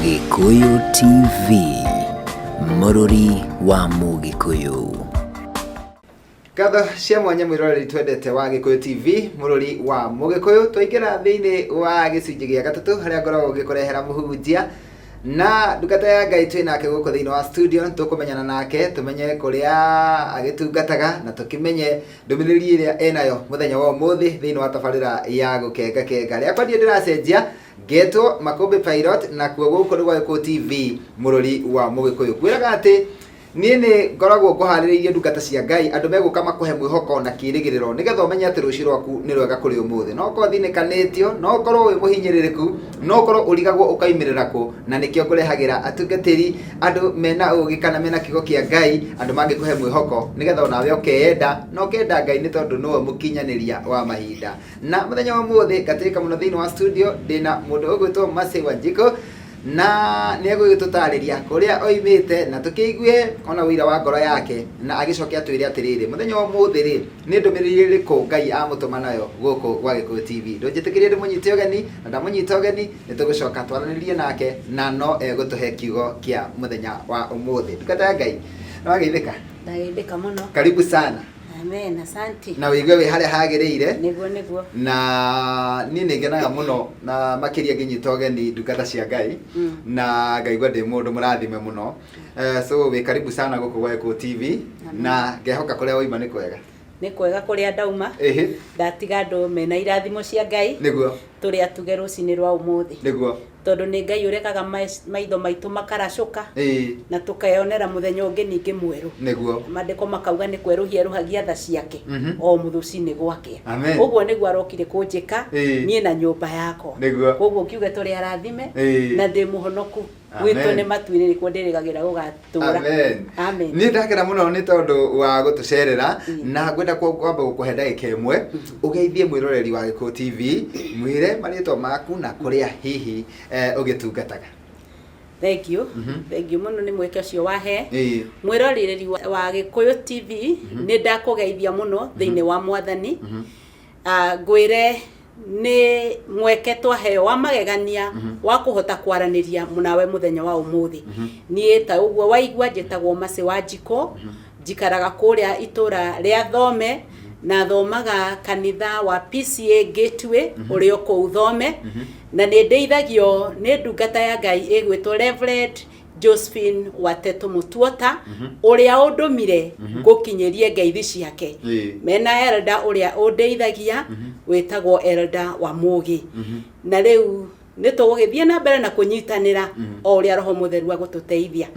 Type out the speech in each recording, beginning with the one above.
Gĩkũyũ TV, mũrũri wa Mũgĩkũyũ. Ngatho cia mwanya mwĩroreri twendete wa Gĩkũyũ TV, mũrũri wa Mũgĩkũyũ. Twaingĩra thĩinĩ wa gĩcunjĩ gĩa gatatũ harĩa ngoragwo ngĩkũrehera mũhunjia na ndungata ya Ngai twĩ nake gũkũ thĩinĩ wa studio. Tũkũmenyana nake tũmenye kũrĩa agĩtungataga na tũkĩmenye ndũmĩrĩri ĩrĩa enayo mũthenya wa ũmũthĩ thĩinĩ wa tabarĩra ya gũkenga kenga. Rĩakwa ndiĩ ndĩracenjia, ngetwo Makũmbĩ Pilot, nakuo gũkũ nĩ gwa Gĩkũyũ TV, mũrũri wa Mũgĩkũyũ. Kwĩraga atĩ niĩ nĩ ngoragwo ngũharĩrĩirie ndungata cia Ngai, andũ megũka makũhe mwĩhoko na kĩĩrĩgĩrĩro nĩgetha ũmenye atĩ rũciũ rwaku nĩ rwega kũrĩ ũmũthĩ. No ũkorwo ũthinĩkanĩtio, no ũkorwo wĩ mũhinyĩrĩrĩku, no ũkorwo ũrigagwo ũkaimĩrĩra kũ, na nĩkĩo ngũrehagĩra atungatĩri, andũ mena ũgĩ kana mena kiugo kĩa Ngai, andũ mangĩkũhe mwĩhoko nĩgetha onawe ũkeyenda na ũkenda Ngai nĩ tondũ nĩwe mũkinyanĩria wa mahinda. Na mũthenya wa ũmũthĩ ngatĩka mũno thĩinĩ wa studio ndĩna mũndũ ũgwĩtwo Mercy Wanjikũ, na nĩ egũgĩtũtarĩria kũrĩa oimĩte na tũkĩigue ona ũira wa ngoro yake, na agĩcoke atwĩre atĩrĩrĩ, mũthenya wa ũmũthĩ rĩ, nĩ ndũmĩrĩri ĩrĩkũ Ngai amũtũma nayo gũkũ gwa Gĩkũyũ TV. Ndũnjĩtĩkĩrie ndĩmũnyite ũgeni, na ndamũnyita ũgeni nĩ tũgũcoka twaranĩrie nake na no egũtũhe kiugo kĩa mũthenya wa ũmũthĩ. Ndungata ya Ngai, nĩ wageithĩka? Ndageithĩka mũno. Karibu sana. Amen, asante. Na wĩigue wĩ harĩa hagĩrĩire. Nĩguo, nĩguo. Na niĩ nĩ ngenaga mũno na makĩria ngĩnyita ũgeni ndungata cia Ngai, na ngaigua ndĩ mũndũ mũrathime mũno. So wĩ karibu sana gũkũ gwa Gĩkũyũ TV. Amen. Na ngehoka kũrĩa waima nĩ kwega. Nĩ kwega kũrĩa ndauma. Ndatiga andũ mena irathimo cia Ngai. Tũrĩ atuge rũcinĩ rwa ũmũthĩ. Tondũ nĩ Ngai ũrekaga maitho maitũ makaracũka na tũkeyonera mũthenya ũngĩ ningĩ mwerũ. Maandĩko makauga nĩ kwerũhia erũhagia tha ciake o rũcinĩ gwakĩa. Amen. Ũguo nĩguo arokire kũnjĩka niĩ na nyũmba yakwa. Koguo ngiuge tũrĩ arathime na ndĩ mũhonoku. Gwitũ nĩ matu-inĩ nĩkuo ndĩrĩgagĩra gũgatũra. Amen. Amen. Niĩ ndakena mũno nĩ tondũ wa gũtũcerera, na ngwenda kwamba gũkũhe ndagĩka ĩmwe ũgeithie mwĩroreri wa Gĩkũyũ TV, mwĩre marĩtwa maku na kũrĩa hihi ũgĩtungataga. Thank you. Thank you mũno nĩ mweke ũcio wahe. Mwĩroreri wa Gĩkũyũ TV, nĩ ndakũgeithia mũno thĩinĩ wa Mwathani. Ngwĩre nĩ mweke twaheo wa magegania wa kũhota kwaranĩria nawe mũthenya wa ũmũthĩ. Niĩ ta ũguo waigua njĩtagwo Mercy Wanjikũ, njikaraga kũrĩa itũra rĩa Thome, na thomaga kanitha wa PCA Gateway ũrĩa o kũu Thome, na nĩ ndeithagio nĩ ndungata ya Ngai ĩgwĩtwo Reverend Josephine Watetu Mutuota, ũrĩa ũndũmire ngũkinyĩrie ngeithi ciake. Mena elder ũrĩa ũndeithagia wĩtagwo Elder wa Mũgĩ. Na rĩu nĩ tũgũgĩthiĩ na mbere na kũnyitanĩra o ũrĩa Roho Mũtheru agũtũteithia.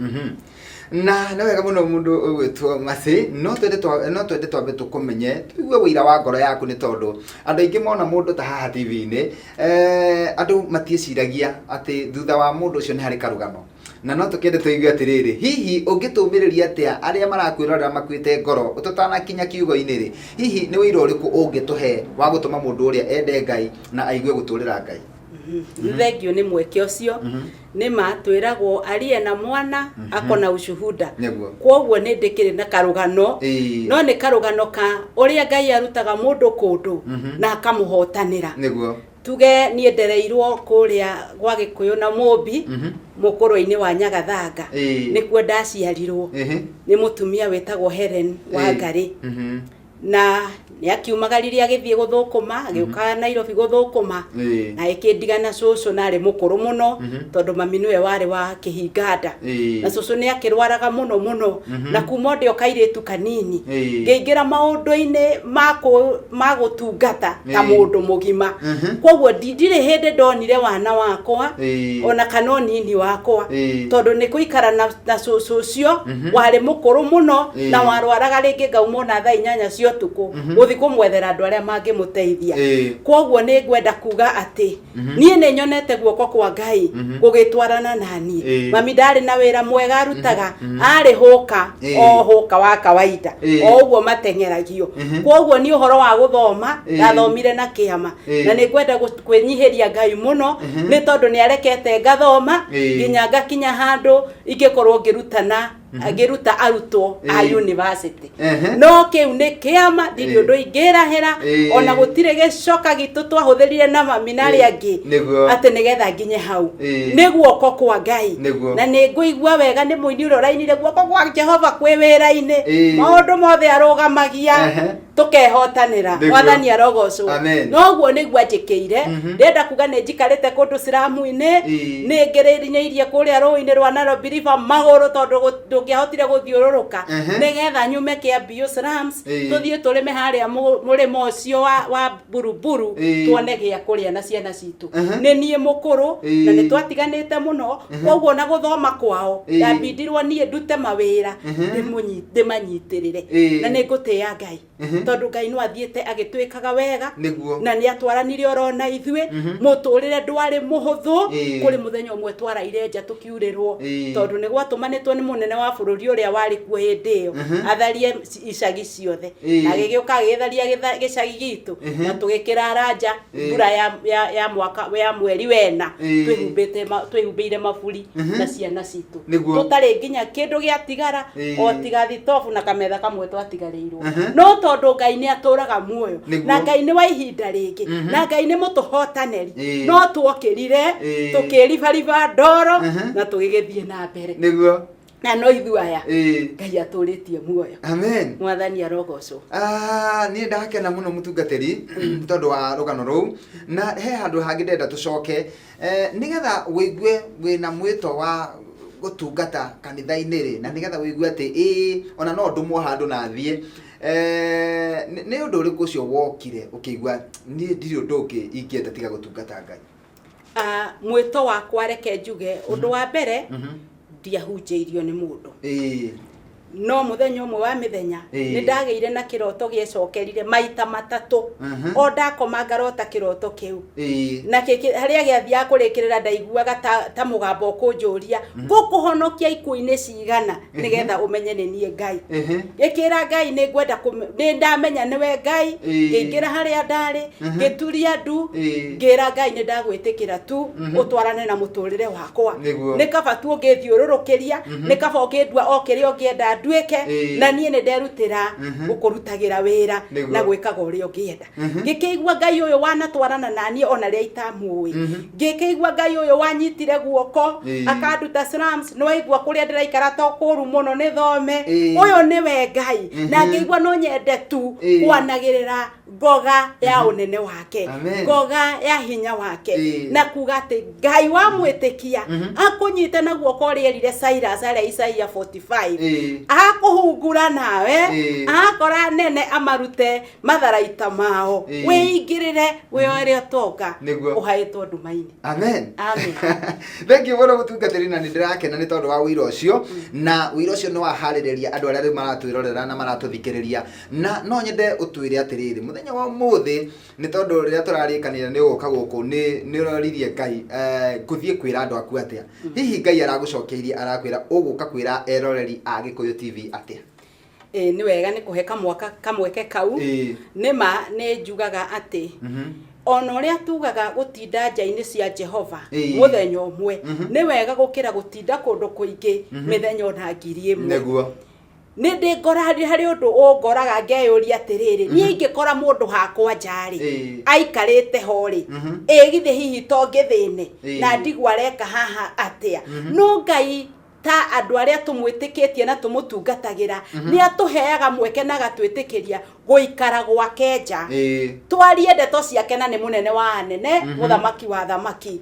Na nĩ wega mũno mũndũ ũgwĩtwo Mercy, no twende twambe tũkũmenye, tũigue ũira wa ngoro yaku, nĩ tondũ andũ aingĩ mona mũndũ ta haha TV-inĩ, andũ matiĩciragia atĩ thutha wa mũndũ ũcio nĩ harĩ karũgano. Na no tũkĩende tũigue atĩrĩrĩ, hihi ũngĩtũmĩrĩria atĩa arĩa marakwĩrorera makuĩte ngoro tũtanakinya kiugo-inĩ rĩ, hihi nĩ ũira ũrĩkũ ũngĩtũhe wa gũtũma mũndũ ũrĩa ende Ngai na aigue gũtũrĩra Ngai? Nĩ thengiũ nĩ mweke ũcio. Nĩ ma twĩragwo aliye na mwana ako na ushuhuda. Kwoguo nĩ ndĩkĩrĩ na karũgano, no nĩ karũgano ka ũrĩa Ngai arutaga mũndũ kũndũ na akamũhotanĩra. Tuge niĩ ndereirwo kũrĩa gwa Gĩkũyũ na Mũmbi, mũkũrwe-inĩ wa Nyagathanga. Nĩkuo ndaciarirwo. Nĩ mũtumia wĩtagwo Helen Wangarĩ. Na nĩ akiumagarire agĩthiĩ gũthũkũma, agĩũka Nairobi gũthũkũma, na agĩkĩndiga na cũcũ, na arĩ mũkũrũ mũno, tondũ mami nĩwe warĩ wa kĩhinganda. Na cũcũ nĩ akĩrwaraga mũno mũno, na kuma o ndĩ o kairĩtu kanini, ngĩingĩra maũndũ-inĩ ma gũtungata ta mũndũ mũgima. Koguo ndirĩ hĩndĩ ndonire wana wakwa, ona kana ũnini wakwa, tondũ nĩ kũikara na cũcũ ũcio warĩ mũkũrũ mũno, na warwaraga rĩngĩ ngauma ona thaa 8 cia ũtukũ gũthiĩ kũmwethera andũ arĩa mangĩmũteithia. Koguo nĩ ngwenda kuga atĩ niĩ nĩ nyonete guoko kwa Ngai gũgĩtwarana na niĩ. Mami ndarĩ na wĩra mwega arutaga, arĩ hũka, o hũka wa kawaida, o ũguo mateng'eragio. Koguo niĩ ũhoro wa gũthoma ndathomire na kĩama, na nĩ ngwenda kwĩnyihĩria Ngai mũno, nĩ tondũ nĩ arekete ngathoma nginya ngakinya handũ ingĩkorwo ngĩrutana. Ngĩruta arutwo a university. No kĩu nĩ kĩama, ndirĩ ũndũ ingĩrahĩra. Ona gũtirĩ gĩcoka gitũ twahũthĩrire na mami na arĩa angĩ atĩ nĩgetha nginye hau. Nĩ guoko kwa Ngai. Na nĩ ngũigua wega nĩ mũini ũrĩa ũrainire, guoko kwa Jehova kwĩ wĩra-inĩ, maũndũ mothe arũgamagia, tũkehotanĩra. Mwathani arogocwo. Amen. Noguo nĩguo anjĩkĩire. Ndĩrenda kuga nĩ njikarĩte kũndũ ciramu-inĩ, nĩ ngĩrĩrinyĩirie kũrĩa rũĩ-inĩ rwa Nairobi River magũrũ, tondũ ndũngĩahotire gũthiũrũrũka, nĩgetha nyume Kĩambiũ slums, tũthiĩ tũrĩme harĩa mũrĩmo ũcio wa Buruburu, tuone gĩa kũrĩa na ciana citũ. Nĩ niĩ mũkũrũ na nĩ twatiganĩte mũno, koguo na gũthoma kwao ndambindirwo niĩ ndute mawĩra, ndĩmanyitĩrĩre. Na nĩ ngũtĩĩa Ngai, tondũ Ngai no athiĩte agĩtwĩkaga wega na nĩ atwaranire oro na ithuĩ. Mũtũrĩre ndwarĩ mũhũthũ. Kũrĩ mũthenya ũmwe twaraire nja tũkiurĩrwo, tondũ nĩ gwatũmanĩtwo nĩ mũnene wa bũrũri ũrĩa warĩ kuo hĩndĩ ĩyo atharie icagi ciothe. Na agĩgĩũka agĩgĩtharia gĩcagi gitũ, na tũgĩkĩrara nja mbura ya mwaka ya mweri wena, twĩhumbĩire maburi na ciana citũ, tũtarĩ nginya kĩndũ gĩatigara o tiga thitobu na kametha kamwe twatigarĩirwo. No tondũ Ngai nĩ atũraga muoyo, na Ngai nĩ wa ihinda rĩngĩ, na Ngai nĩ mũtũhotanĩri, no tuokĩrire, tũkĩribariba ndoro na tũgĩgĩthiĩ na mbere. Na no ithuĩ aya Ngai atũrĩtie muoyo. Amen. Mwathani arogocwo. Ah, niĩ ndakena mũno, mũtungatĩri, nĩ tondũ wa rũgano rũu, na he handũ hangĩ ndĩrenda tũcoke, nĩgetha wĩigue wĩna mwĩto wa gũtungata kanitha-inĩ rĩ, na nĩgetha wĩigue atĩ ĩĩ, ona no ndũmwo handũ na thiĩ. Nĩ ũndũ ũrĩkũ ũcio wokire ũkĩigua, niĩ ndirĩ ũndũ ũngĩ ingĩenda tiga gũtungata Ngai? Ah, mwĩto wakwa, reke njuge ũndũ wa mbere, ndiahunjĩirio nĩ mũndũ. No mũthenya ũmwe wa mĩthenya nĩ ndagĩire na kĩroto gĩecokerire maita 3. O ndakoma ngarota kĩroto kĩu. Na harĩa gĩathiaga kũrĩkĩrĩra, ndaiguaga ta mũgambo ũkũnjũria, ngũkũhonokia ikuũ-inĩ cigana nĩgetha ũmenye nĩ niĩ Ngai? Gĩkĩra Ngai nĩ ngwenda nĩ ndamenya nĩwe Ngai. Ngĩingĩra harĩa ndarĩ, ngĩturia ndu, ngĩra Ngai nĩ ndagwĩtĩkĩra tu ũtwarane na mũtũrĩre wakwa. Nĩ kaba tu ũngĩthiũrũrũkĩria, nĩ kaba ũngĩndua o kĩrĩa ũngĩenda nduĩke, na niĩ nĩ nderutĩra gũkũrutagĩra wĩra na gwĩkaga ũrĩa ũngĩenda. Ngĩkĩigua Ngai ũyũ wanatwarana na niĩ ona rĩrĩa itamuĩ, ngĩkĩigua Ngai ũyũ wanyitire guoko akanduta slums, nĩwaigua kũrĩa ndĩraikara to kũru mũno, nĩ thome. Ũyũ nĩwe Ngai, na ngĩigua no nyende tu kwanagĩrĩra ngoga ya ũnene wake, Amen. ngoga ya hinya wake, na kuga atĩ Ngai wamwĩtĩkia akũnyite na guoko ũrĩa erire Cyrus arĩa Isaia 45, akũhungura nawe, akora nene amarute matharaita mao, wĩingĩrĩre wĩoere ũtonga ũhaĩtwo nduma-inĩ. Amen. Amen. Thank you mũno, mũtungatĩri, na nĩ ndĩrakena nĩ tondũ wa ũira ũcio, na ũira ũcio nĩ waharĩrĩria andũ arĩa rĩu maratwĩrorera na maratũthikĩrĩria. Na no nyende ũtwĩre atĩrĩrĩ, mũthenya wa ũmũthĩ, nĩ tondũ rĩrĩa tũrarĩkanĩra nĩ ũgũka gũkũ, nĩ ũroririe Ngai, ngũthiĩ kwĩra andũ aku atĩa? Hihi Ngai aragũcokeirie arakwĩra ũgũka kwĩra eroreri a Gĩkũyũ TV atĩa? Ĩĩ, nĩ wega nĩ kũhe kamwaka kamweke kau. Nĩ ma nĩ njugaga atĩ ona ũrĩa tugaga gũtinda nja-inĩ cia Jehova mũthenya ũmwe nĩ wega gũkĩra gũtinda kũndũ kũingĩ mĩthenya ona 1000. Nĩ ndĩ ngora harĩ ũndũ ũngoraga ngeyũria atĩrĩrĩ, niĩ ingĩkora mũndũ hakwa nja rĩ, aikarĩte ho rĩ, ĩ githĩ hihi to ngĩthĩne na ndigwo areka haha atĩa? No Ngai, ta andũ arĩa tũmwĩtĩkĩtie na tũmũtungatagĩra, nĩ atũheaga mweke na agatwĩtĩkĩria gũikara gwake nja, twarie ndeto ciake, na nĩ mũnene wa anene, mũthamaki wa thamaki,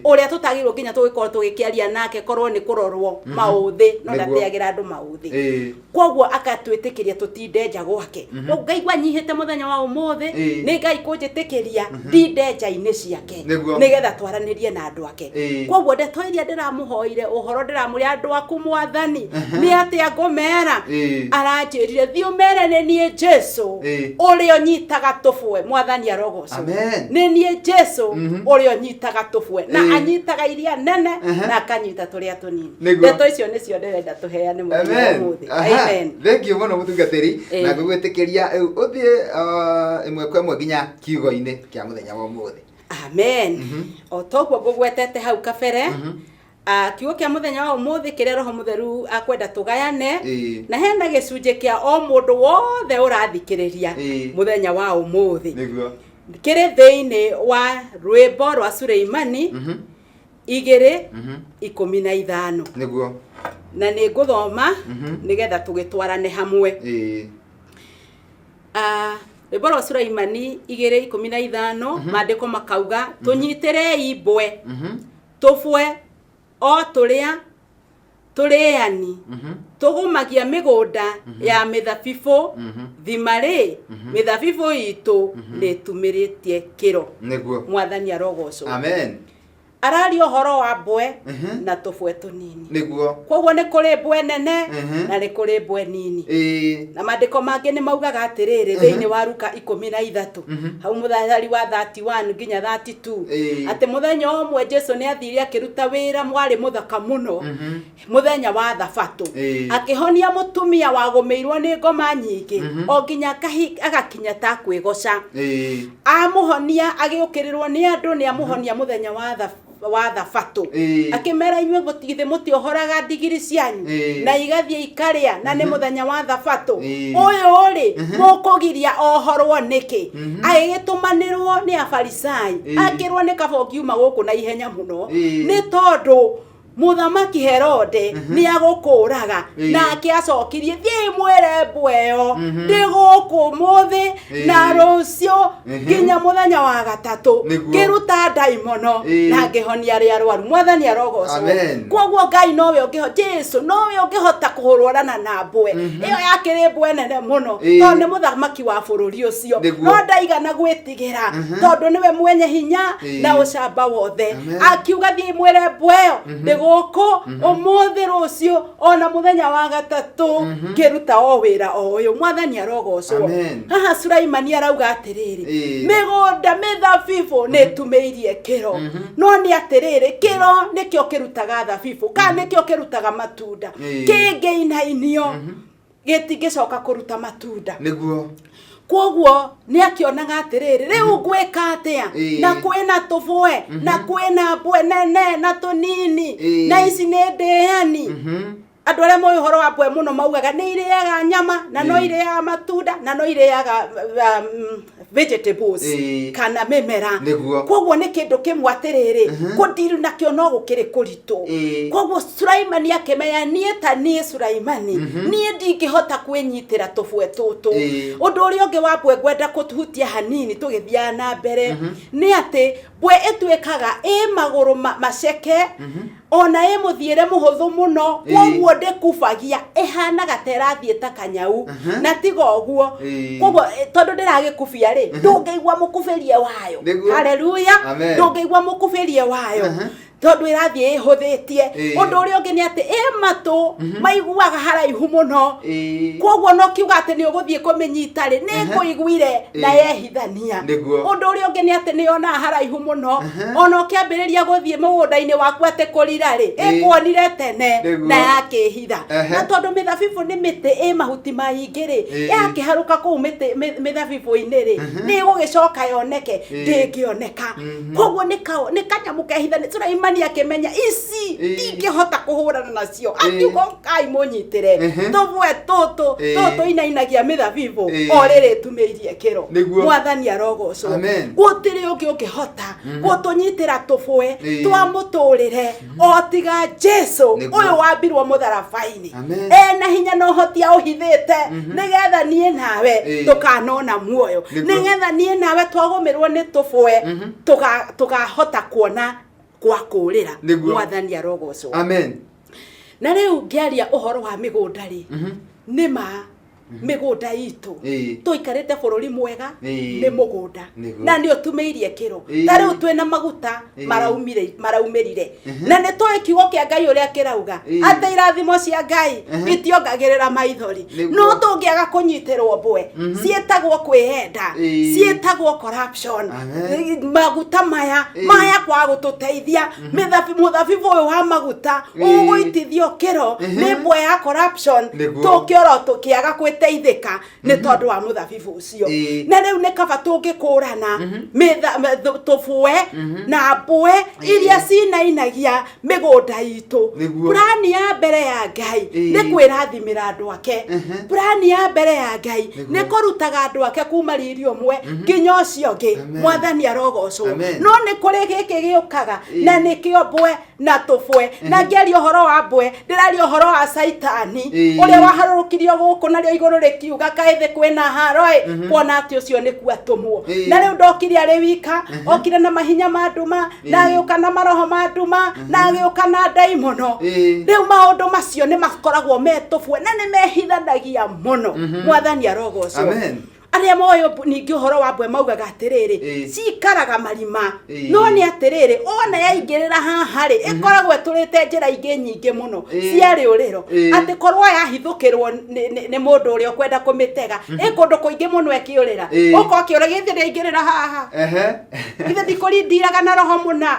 ũrĩa tũtagĩrĩirwo nginya tũgĩkorwo tũgĩkĩaria nake korwo nĩ kũrorwo maũthĩ, no ndateagĩra andũ maũthĩ. Koguo akatwĩtĩkĩria tũtinde nja gwake. Koguo ngaigua nyihĩte mũthenya wa ũmũthĩ nĩ Ngai kũnjĩtĩkĩria ndinde nja-inĩ ciake, nĩgetha twaranĩrie na andũ ake. Koguo ndeto iria ndĩramũhoire, ũhoro ndĩramũria andũ aku, Mwathani, nĩ atĩa ngũmera? Aranjĩrire, thiĩ ũmere nĩ niĩ Jesu ũrĩa ũnyitaga tũbwe. Mwathani arogocwo. Amen. Nĩ niĩ Jesu ũrĩa ũnyitaga tũbwe, na anyitaga iria nene na akanyita tũrĩa tũnini. Ndeto icio nĩcio ndĩrenda tũheane mũthenya wa Amen. ũmũthĩ. Aha. Amen. Thank you mũno, mũtungatĩri, na ngũgwĩtĩkĩria rĩu ũthiĩ ĩmwe kwa ĩmwe nginya kiugo-inĩ kĩa mũthenya wa ũmũthĩ. Amen. O toguo ngũgwetete hau kabere. Kiugo kĩa mũthenya wa ũmũthĩ kĩrĩa Roho Mũtheru akwenda tũgayane, na hena gĩcunjĩ kĩa o mũndũ wothe ũrathikĩrĩria mũthenya wa ũmũthĩ. Kĩrĩ thĩinĩ wa rwĩmbo rwa Suleimani 2:15. Na nĩ ngũthoma nĩgetha tũgĩtwarane hamwe. Rwĩmbo rwa Suleimani 2:15, maandĩko makauga, tũnyitĩrei mbwe, tũbwe o tũrĩa tũrĩani, tũgũmagia mĩgũnda ya mĩthabibũ, thima-rĩ, mĩthabibũ itũ nĩĩtumĩrĩtie kĩro. Mwathani arogocwo. Amen. Araria ũhoro wa mbwe na tũbwe tũnini. Koguo nĩ kũrĩ mbwe nene na nĩ kũrĩ mbwe nini. Na maandĩko mangĩ nĩ maugaga atĩrĩrĩ, thĩinĩ wa Luka 13, hau mũthari wa 31 nginya 32, atĩ mũthenya ũmwe Jesu nĩ athire akĩruta wĩra warĩ mũthaka mũno, mũthenya wa Thabatũ, akĩhonia mũtumia wagũmĩirwo nĩ ngoma nyingĩ, o nginya agakinya ta kwĩgoca. Amũhonia agĩũkĩrĩrwo nĩ andũ, nĩ amũhonia mũthenya wa Thabatũ. Akĩmera, inyuĩ githĩ mũtiohoraga ndigiri cianyu na igathiĩ ikarĩa, na nĩ mũthenya wa Thabatũ ũyũ rĩ, mũkũgiria ohorwo nĩkĩ? Agĩgĩtũmanĩrwo nĩ Afarisai, akĩrwo nĩ kaba ũngiuma gũkũ na ihenya mũno, nĩ tondũ mũthamaki Herode nĩ agũkũraga. Nake acokirie, thiĩi mwĩre mbwe ĩyo, ndĩ gũkũ mũthĩ na rũciũ nginya mũthenya wa gatatũ, ngĩruta ndaimono na ngĩhonia arĩa arwaru. Mwathani arogocwo. Amen. Koguo Ngai nowe ũngĩho, Jesu nowe ũngĩhota kũhũrana na mbwe ĩyo yakĩrĩ mbwe nene mũno, tondũ nĩ mũthamaki wa bũrũri ũcio. No ndaigana gwĩtigĩra, tondũ nĩwe mwenye hinya na ũcamba wothe. Amen. Akiuga, thiĩ mwĩre mbwe ĩyo, ndĩ gũkũ ũmũthĩ, rũciũ, ona mũthenya wa gatatũ, ngĩruta o wĩra o ũyũ. Mwathani arogocwo. Amen. Haha Sulaimani arauga atĩrĩrĩ, mĩgũnda mĩthabibũ nĩ ĩtumĩirie kĩro, no nĩ atĩrĩrĩ, kĩro nĩkĩo kĩrutaga thabibũ, kana nĩkĩo kĩrutaga matunda. Kĩngĩinainio, gĩtingĩcoka kũruta matunda. Koguo nĩ akĩonaga atĩrĩrĩ, rĩu ngwĩka atĩa na kwĩna tũbwe, na kwĩna mbwe nene na tũnini, na ici nĩ ndĩani. Andũ arĩa moĩ ũhoro wa mbwe mũno maugaga nĩ irĩaga nyama, na no irĩaga matunda, na no irĩaga vegetables kana mĩmera. Koguo nĩ kĩndũ kĩmwe atĩrĩrĩ, kũndiru nakĩo no gũkĩrĩ kũritũ. Koguo Sulaimani akĩmenya, niĩ ta niĩ Sulaimani, niĩ ndingĩhota kwĩnyitĩra tũbwe tũtũ. Ũndũ ũrĩa ũngĩ wa mbwe ngwenda kũhutia hanini tũgĩthiaga na mbere nĩ atĩ mbwe ĩtuĩkaga ĩ magũrũ maceke, ona ĩ mũthiĩre mũhũthũ mũno. Koguo ndĩkubagia, ĩhanaga ta ĩrathiĩ ta kanyau, na tiga ũguo, koguo tondũ ndĩragĩkubia rĩ, ndũngĩigua mũkubĩrie wayo. Haleluya. Amen. Ndũngĩigua mũkubĩrie wayo, tondũ ĩrathiĩ ĩhũthĩtie. Ũndũ ũrĩa ũngĩ nĩ atĩ ĩ matũ maiguaga haraihu mũno. Koguo no kiuga atĩ nĩ ũgũthiĩ kũmĩnyita rĩ, nĩ ĩkũiguire na yehithania. Ũndũ ũrĩa ũngĩ nĩ atĩ nĩ yonaga haraihu mũno. Ona ũkĩambĩrĩria gũthiĩ mũgũnda-inĩ waku atĩ kũrira rĩ, ĩkuonire tene na yakĩhitha. Na tondũ mĩthabibũ nĩ mĩtĩ ĩ mahuti maingĩ rĩ, yakĩharũka kũu mĩthabibũ-inĩ rĩ, nĩ ĩgũgĩcoka yoneke? Ndĩngĩoneka. Koguo nĩ kanyamũ kehithanĩ. Sulaimani akĩmenya ici ndingĩhota kũhũrana nacio, akiuga, ũkai mũnyitĩre tũbwe tũtũ tũtũ inainagia mĩthabibũ o rĩrĩ ĩtumĩirie kĩro. Mwathani arogocwo. Amen. Gũtirĩ ũngĩ ũngĩhota gũtũnyitĩra tũbwe twa mũtũrĩre o tiga Jesu ũyũ wambirwo mũtharaba-inĩ. Amen. Ena hinya na ũhoti aũhithĩte nĩgetha niĩ nawe tũkanona muoyo, nĩgetha niĩ nawe twagũmĩrwo nĩ tũbwe tũkahota kuona gwa kũrĩra. Mwathani arogocwo. Amen. Na rĩu ngĩaria ũhoro wa mĩgũnda rĩ, nĩ ma mĩgũnda itũ, tũikarĩte bũrũri mwega, nĩ mũgũnda na nĩ ũtumĩirie kĩro. Ta rĩu twĩna maguta maraumĩrire, na nĩ tũĩ kiugo kĩa Ngai ũrĩa kĩrauga, atĩ irathimo cia Ngai itiongagĩrĩra maithori. No tũngĩaga kũnyitĩrwo mbwe ciĩtagwo kwĩyenda, ciĩtagwo corruption. Amen. Maguta maya maya kwaga gũtũteithia, mũthabibũ ũyũ wa maguta ũgũitithio kĩro nĩ mbwe ya corruption, tũkĩoro tũkĩaga. Tũgĩteithĩka nĩ tondũ wa mũthabibũ ũcio. Na rĩu nĩ kaba tũngĩkũrana tũbwe na mbwe iria cinainagia mĩgũnda itũ. Plani ya mbere ya Ngai nĩ kwĩrathimĩra andũ ake. Plani ya mbere ya Ngai nĩ kũrutaga andũ ake kuma riri ũmwe nginya ũcio ũngĩ. Amen. Mwathani arogocwo. Amen. No nĩ kũrĩ gĩkĩ gĩũkaga na nĩkĩo mbwe na tũbwe. Na ngĩaria ũhoro wa mbwe, ndĩraria ũhoro wa Caitani ũrĩa waharũrũkirio gũkũ narĩo igũrũ rĩkiuga kaĩ thĩ kwĩna haro ĩ, kuona atĩ ũcio nĩkuo atũmwo. Na rĩu ndokire arĩ wika, okire na mahinya ma nduma, na agĩũka na maroho ma nduma, na agĩũka na ndaimono. Rĩu maũndũ macio nĩ makoragwo me tũbwe na nĩ mehithanagia mũno. Mwathani arogocwo. Amen. Arĩa moĩ ningĩ ũhoro wa mbwe maugaga atĩrĩrĩ, cikaraga marima. No nĩ atĩrĩrĩ, ona yaingĩrĩra haha rĩ, ĩkoragwo ĩtũrĩte njĩra ingĩ nyingĩ mũno cia rĩũrĩro, atĩ korwo yahithũkĩrwo nĩ mũndũ ũrĩa ũkwenda kũmĩtega, ĩ kũndũ kũingĩ mũno ĩkĩũrĩra. Ũka ũkĩũra, githĩ ndĩaingĩrĩra haha? Githĩ ndikũrindiraga na roho mũna?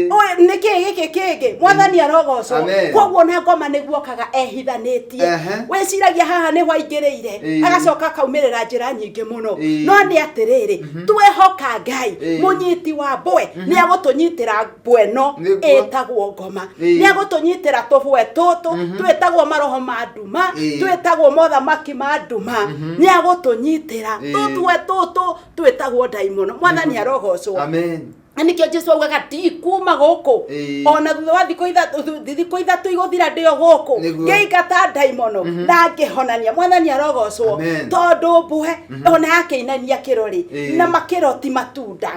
Ũyũ, nĩkĩ gĩkĩ kĩngĩ? Mwathani arogocwo. Amen. Koguo na ngoma nĩguo okaga ehithanĩtie. Wĩciragia haha nĩho aingĩrĩire, agacoka akaumĩrĩra njĩra nyingĩ mũno. No nĩ atĩrĩrĩ, twehoka Ngai, mũnyiti wa mbwe nĩ agũtũnyitĩra mbwe ĩno ĩtagwo ngoma, nĩ agũtũnyitĩra tũbwe tũtũ twĩtagwo maroho ma nduma, twĩtagwo mothamaki ma nduma, nĩ agũtũnyitĩra tũtwe tũtũ twĩtagwo ndaimono. Mwathani arogocwo. Amen. Na nĩkĩo Jesu augaga ndikuma gũkũ, ona thutha wa thikũ 3 igũthira ndĩ o gũkũ, ngĩingata ndaimono na ngĩhonania. Mwathani arogocwo. Amen. Tondũ mbwe ona yakĩinania kĩro rĩ, na makĩro ti matunda,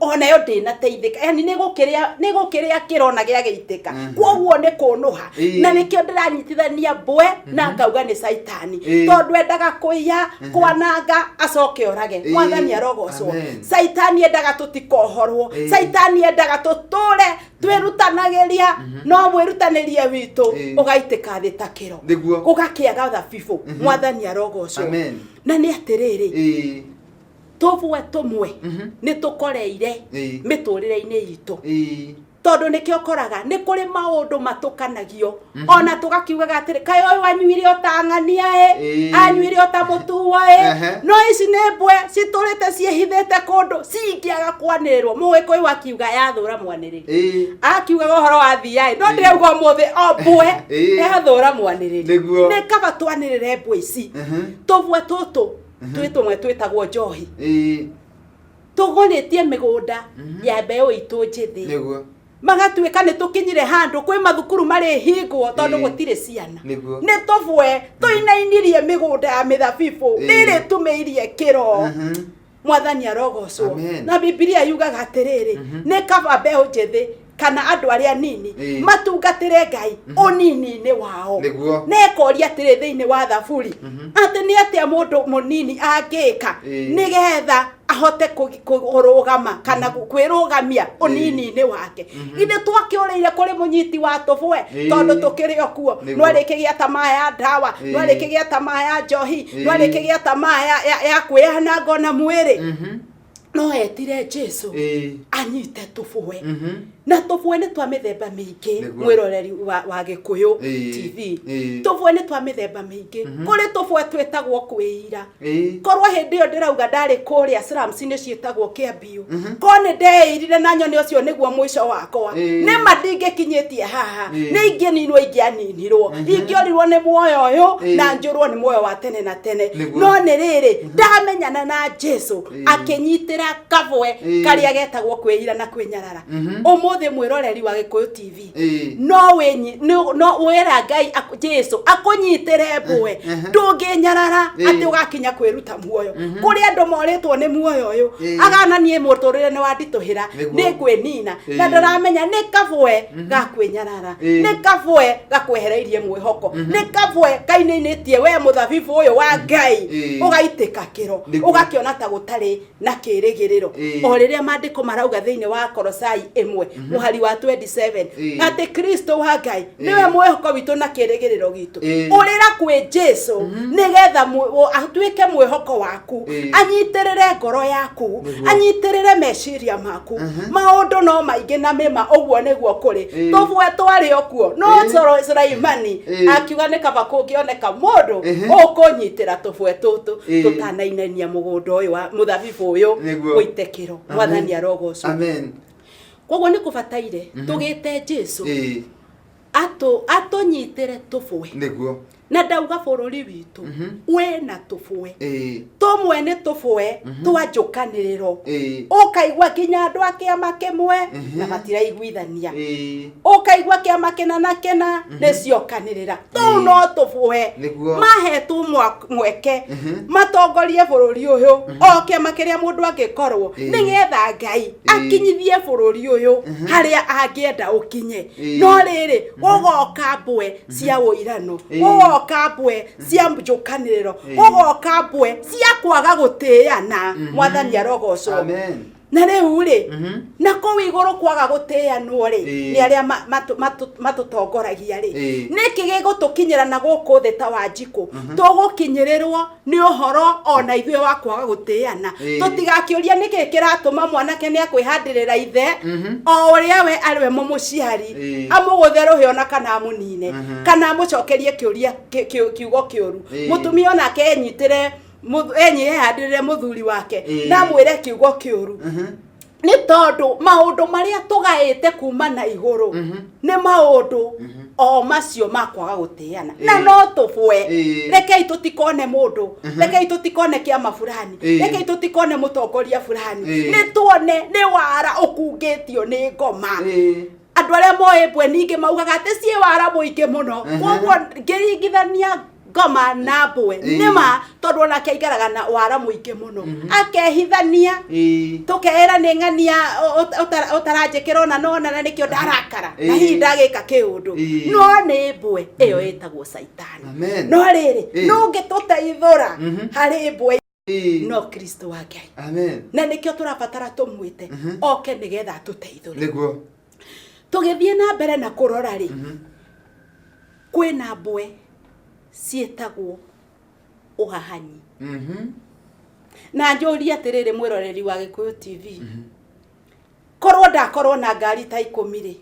ona yo ndĩnateithĩka, yani nĩ gũkĩrĩa kĩro na gĩagĩitĩka, kwoguo nĩ kũnũha. Na nĩkĩo ndĩranyitithania mbwe na ngauga nĩ Caitani, tondũ endaga kũiya, kwananga, acoke orage. Mwathani arogocwo. Amen. Caitani endaga tũtikohorwo. Caitani endaga tũtũre twĩrutanagĩria, no mwĩrutanĩrie witũ ũgaitĩka thĩ ta kĩro, gũgakĩaga thabibũ. Mwathani arogocwo. Amen. Na nĩ atĩrĩrĩ, tũbwe tũmwe nĩ tũkoreire mĩtũrĩre-inĩ itũ, tondũ nĩkĩo ũkoraga nĩ kũrĩ maũndũ matũkanagio, ona tũgakiugaga atĩrĩ, kaĩ ũyũ anyuire o ta ng'ania ĩ, anyuire o ta mũtuo ĩ. No ici nĩ mbwe citũrĩte ciĩhithĩte kũndũ cingĩaga kwanĩrĩrwo. Mũgĩkũyũ akiuga yathũra mwanĩrĩri, akiugaga ũhoro wa thia ĩ, no ndĩrauga ũmũthĩ o mbwe yathũra mwanĩrĩri. Nĩ kaba twanĩrĩre mbwe ici. Tũbwe tũtũ twĩ tũmwe twĩtagwo njohi, tũgũrĩtie mĩgũnda ya mbeũ itũ njĩthĩ, magatuĩka nĩ tũkinyire handũ kwĩ mathukuru marĩhingwo tondũ gũtirĩ ciana. Nĩ tũbwe tũinainirie mĩgũnda ya mĩthabibũ, rĩrĩ tumĩirie kĩro. Mwathani arogocwo. Amen. Na Bibilia yugaga atĩrĩrĩ, nĩ kaba mbeũ njĩthĩ kana andũ arĩa nini matungatĩre Ngai ũnini-inĩ wao. Na ĩkoria atĩrĩ thĩinĩ wa Thaburi atĩ nĩ atĩa mũndũ mũnini angĩka nĩgetha ahote kũrũgama kana kwĩrũgamia ũnini-inĩ wake. Ithe twakĩũrĩire kũrĩ mũnyiti wa tũbwe, tondũ tũkĩrĩ o kuo. No arĩkĩgĩa tamaa ya ndawa, no arĩkĩgĩa tamaa ya njohi, no arĩkĩgĩa tamaa ya kwĩyananga ona mwĩrĩ, no etire Jesu anyite tũbwe. Na tũbwe nĩ twa mĩthemba mĩingĩ. Mwĩroreri wa Gĩkũyũ TV, tũbwe nĩ twa mĩthemba mĩingĩ. Kũrĩ tũbwe twĩtagwo kwĩira. Korwo hĩndĩ ĩyo ndĩrauga ndarĩ kũrĩa slums nĩ ciĩtagwo Kĩambiũ, korwo nĩ ndeĩrire na nyone ũcio nĩguo mũico wakwa, nĩ ma ndingĩkinyĩtie haha. Nĩ ingĩninwo, ingĩaninirwo, ingĩorirwo nĩ muoyo ũyũ na njũrwo nĩ muoyo wa tene na tene. No nĩ rĩrĩ, ndamenyana na Jesu, akĩnyitĩra kabwe karĩa getagwo kwĩira na kwĩnyarara. Ũmũthĩ mwĩroreri wa Gĩkũyũ TV, no wĩnyi no wĩra Ngai Jesu akũnyitĩre mbwe ndũngĩnyarara, atĩ ũgakinya kwĩruta muoyo. Kũrĩ andũ morĩtwo nĩ muoyo ũyũ, agana niĩ mũtũrĩre nĩ wanditũhĩra, nĩ ngwĩnina, na ndaramenya nĩ kabwe ga kwĩnyarara, nĩ kabwe gakwehereirie mwĩhoko, nĩ kabwe kainĩinĩtie we mũthabibũ ũyũ wa Ngai, ũgaitĩka kĩro, ũgakĩona ta gũtarĩ na kĩrĩgĩrĩro. O rĩrĩa maandĩko marauga thĩinĩ wa Kolosai 1 Mũhari wa 27, atĩ Kristo wa Ngai nĩwe mwĩhoko witũ na kĩĩrĩgĩrĩro gitũ. Ũrĩra kwĩ Jesu nĩgetha atuĩke mwĩhoko waku, anyitĩrĩre ngoro yaku, anyitĩrĩre meciria maku. Maũndũ no maingĩ na mĩma, ũguo nĩguo kũrĩ. Tũbwe twarĩ o kuo, no Sulaimani akiuga nĩ kaba kũngĩoneka mũndũ ũkũnyitĩra tũbwe tũtũ tũtanainainia mũgũnda ũyũ wa mũthabibũ ũyũ ũite kĩro. Mwathani arogocwo. Amen. Koguo nĩ kũbataire tũgĩte Jesu atũnyitĩre tũbwe. Na ndauga bũrũri witũ wĩna tũbwe. Tũmwe nĩ tũbwe twa njũkanĩrĩro. Ũkaigua nginya andũ a kĩama kĩmwe na matiraiguithania. Ũkaigua kĩama kĩna na kĩna nĩ ciokanĩrĩra. Tũu no tũbwe. Mahetwo mweke matongorie bũrũri ũyũ, o kĩama kĩrĩa mũndũ angĩkorwo, nĩgetha Ngai akinyithie bũrũri ũyũ harĩa angĩenda ũkinye. No rĩrĩ, gũgoka mbwe cia ũirano, gũgoka mbwe cia njũkanĩrĩro, gũgoka mbwe cia kwaga gũtĩana. Mwathani arogocwo. Amen. Na rĩu rĩ, na kũu igũrũ kwaga gũtĩanwo rĩ, nĩ arĩa matũtongoragia rĩ, nĩkĩ gĩgũtũkinyĩra na gũkũ thĩ ta Wanjikũ? Tũgũkinyĩrĩrwo nĩ ũhoro ona ithuĩ wa kwaga gũtĩana. Tũtigakĩũria nĩkĩ kĩratũma mwanake nĩ akwĩhandĩrĩra ithe o ũrĩa we arĩ we mũmũciari, amũgũthe rũhĩ ona kana amũnine, kana amũcokerie kĩũria kiugo kĩũru. Mũtumia onake enyitĩre enyihandĩrĩre mũthuri wake na amwĩre kiugo kĩũru, nĩ tondũ maũndũ marĩa tũgaĩte kuma na igũrũ nĩ maũndũ o macio ma kwaga gũtĩana na no tũbwe. Rekei tũtikone mũndũ, rekei tũtikone kĩama fulani, rekei tũtikone mũtongoria fulani, nĩ tuone nĩ wara ũkungĩtio nĩ ngoma. Andũ arĩa moĩ mbwe ningĩ maugaga atĩ ciĩ wara mũingĩ mũno. Koguo ngĩringithania ngoma na mbwe, nĩma tondũ onake aikaraga na wara mũingĩ mũno, akehithania. Tũkeĩra nĩ ng'ania ũtaranjĩkĩra ona nona na nĩkĩo ndarakara na hihi ndagĩka kĩũndũ, no nĩ mbwe ĩyo ĩtagwo Caitani. Amen. No rĩrĩ, no ũngĩtũteithũra harĩ mbwe no Kristo wa Ngai. Amen. Na nĩkĩo tũrabatara tũmwĩte oke nĩgetha atũteithũre. Tũgĩthiĩ na mbere na kũrora rĩ, kwĩna mbwe ciĩtagwo ũhahanyi. Na njũrie atĩrĩrĩ, mwĩroreri wa Gĩkũyũ TV, korwo ndakorwo na ngari ta 10 rĩ,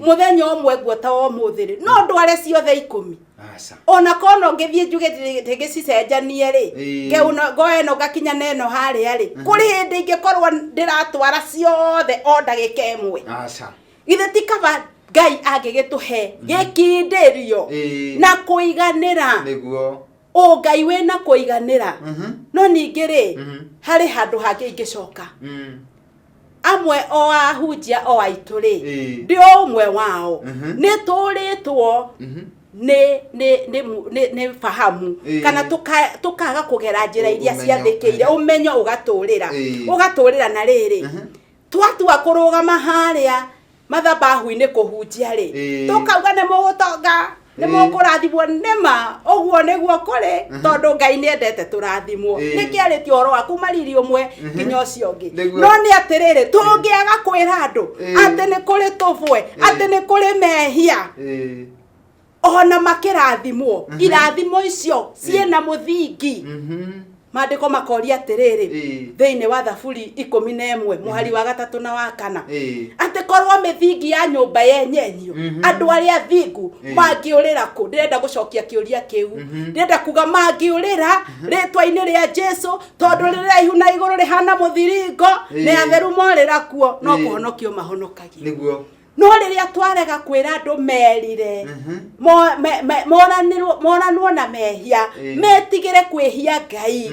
mũthenya ũmwe nguo ta wa ũmũthĩ rĩ, no ndware ciothe 10? Aca. Ona korwo ngĩthiĩ njuge ndĩgĩcicenjanie rĩ, ngeuna ngoya ĩno ngakinya na ĩno harĩa rĩ, kũrĩ hĩndĩ ingĩkorwo ndĩratwara ciothe o ndagĩka ĩmwe? Aca. Githĩ ti kaba Ngai angĩgĩtũhe gĩkindĩrio na kũiganĩra? Ũ Ngai wĩna kũiganĩra. No ningĩ rĩ, harĩ handũ hangĩ ingĩcoka. Amwe o ahunjia o aitũ rĩ, ndĩ o ũmwe wao, nĩ tũrĩtwo nĩ fahamu kana tũkaga kũgera njĩra iria Ũmenyo. ciathĩkĩire, ũmenyo ũgatũrĩra, ũgatũrĩra. Na rĩrĩ, twatua kũrũgama harĩa mathabahu-inĩ kũhunjia rĩ, tũkauga nĩ mũgũtonga, nĩ mũkũrathimwo. Nĩma ũguo nĩguo kũrĩ, tondũ Ngai nĩ endete tũrathimwo. Nĩkĩarĩtie ũhoro wa kuma riri ũmwe nginya ũcio ũngĩ. No nĩ atĩrĩrĩ, tũngĩaga kwĩra andũ atĩ nĩ kũrĩ tũbwe, atĩ nĩ kũrĩ mehia, ona makĩrathimwo, irathimo icio ciĩna mũthingi. Maandĩko makoria atĩrĩrĩ, thĩinĩ wa Thaburi 11 mũhari wa 3 na wa 4, atĩ korwo mĩthingi ya nyũmba yenyenyio, andũ arĩa thingu mangĩũrĩra kũ? Ndĩrenda gũcokia kĩũria kĩu. Ndĩrenda kuga mangĩũrĩra rĩtwa-inĩ rĩa Jesu, tondũ rĩraihu na igũrũ, rĩhana mũthiringo, nĩ atheru morĩra kuo no kũhonokio mahonokagio. No rĩrĩa twarega kwĩra andũ merire, moranwo na mehia, metigĩre kwĩhia Ngai,